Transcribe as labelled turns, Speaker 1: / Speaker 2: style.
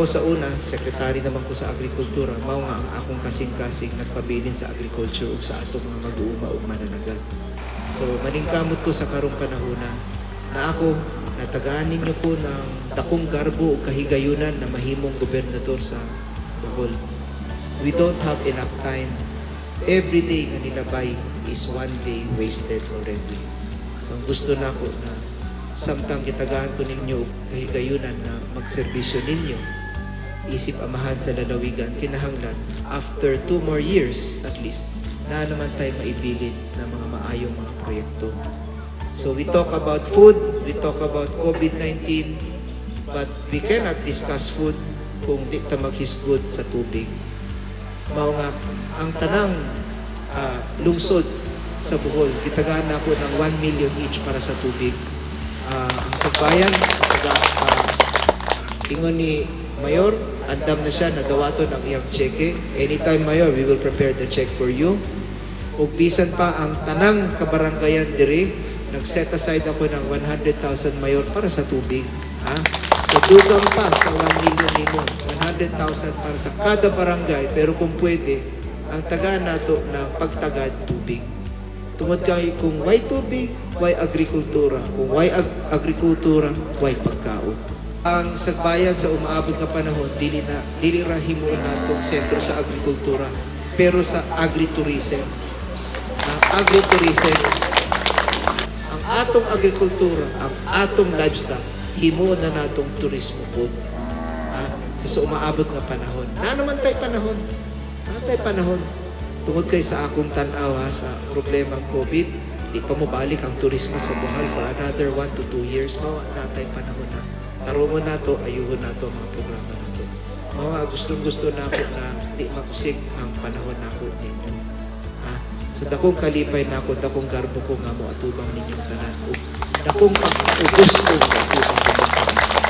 Speaker 1: Ako sa una, sekretary naman ko sa agrikultura, mao nga ang akong kasing-kasing nagpabilin sa agriculture ug sa atong mga mag-uuma ug mananagat. So maningkamot ko sa karong panahona na ako natagaan ninyo ko ng dakong garbo ug kahigayunan na mahimong gobernador sa Bohol. We don't have enough time. Every day nga nilabay is one day wasted already. So ang gusto nako na samtang gitagaan ko ninyo og kahigayunan na magserbisyo ninyo isip amahan sa lalawigan, kinahanglan after 2 more years at least na naman tayo maibilin na mga maayong mga proyekto. So we talk about food, we talk about COVID-19, but we cannot discuss food kung di ta maghisgod sa tubig. Mao nga ang tanang lungsod sa Bohol, gitagaan nako ng 1 million each para sa tubig. Ang Sagbayan, ingon ni Mayor, andam na siya, nadawaton ang iyang cheque. Anytime, Mayor, we will prepare the check for you. Ug bisan pa ang tanang kabaranggayan diri, nag-set aside ako ng 100,000, Mayor, para sa tubig. Ha? So dugang pa sa 1 million nimo, 100,000 para sa kada barangay, pero kung pwede, ang tagaan nato ng pagtagad tubig. Tungod kay kung way tubig, way agrikultura. Kung way agrikultura, way pagkaon. Ang Sagbayan sa umaabot nga panahon, dili na dili ra himuon natong sentro sa agrikultura, pero sa agritourism. Ang agritourism, ang atong agrikultura, ang atong livestock, himuon na natong turismo pod. Ha? Sa umaabot nga panahon. Na naman tay panahon. Na tay panahon. Tungod kay sa akong tan-aw ha, sa problema ng COVID, di pa mo balik ang turismo sa Bohol for another 1 to 2 years. Mao natay panahon na. Tarungon nato, ayuhon nato ang mga programa nato. Mao nga gustong-gusto nako na di makusig ang panahon nako ninyo. Ha? Sa dakong kalipay nako, dakong garbo ko nga mo atubang ninyong tanan. Ug dakong pag-gusto mo atubang ninyong tanan.